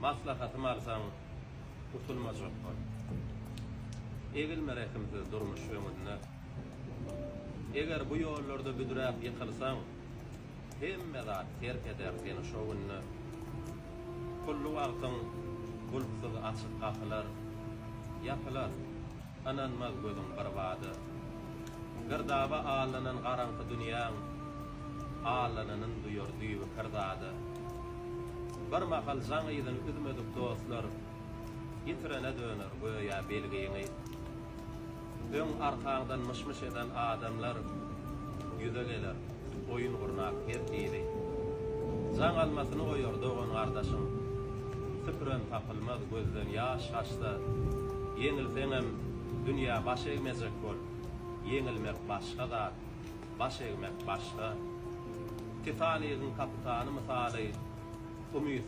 Maslahatym alsaň, utulmajak bol. Egilme rehimsiz durmuş öňünde. Eger bu ýollarda büdräp ýykylsaň, hemme zat terk eder seni şo günde. Pully wagtyň gulpsuz açyk gapylar ýapylar, ynanmaz gözüň birbada. Girdaba aldanan garaňky dünýäň aldananyn duýar düýbi kir zada. Bir mahal jaň yzyny üzmedik dostlar ýitirene döner göýä belgiňi. Öň arkaňdan myş-myş eden adamlar ýüze geler, oýun gurnap her hili. Jaň almasyny goýar dogan-gardaşyň, süpüren tapylmaz gözden ýaş gaçsa. Ýeňilseňem, dünýä baş egmejek bol, ýeňilmek başga zat, baş egmek başga. Titanigiň kapitany mysaly umytsyz.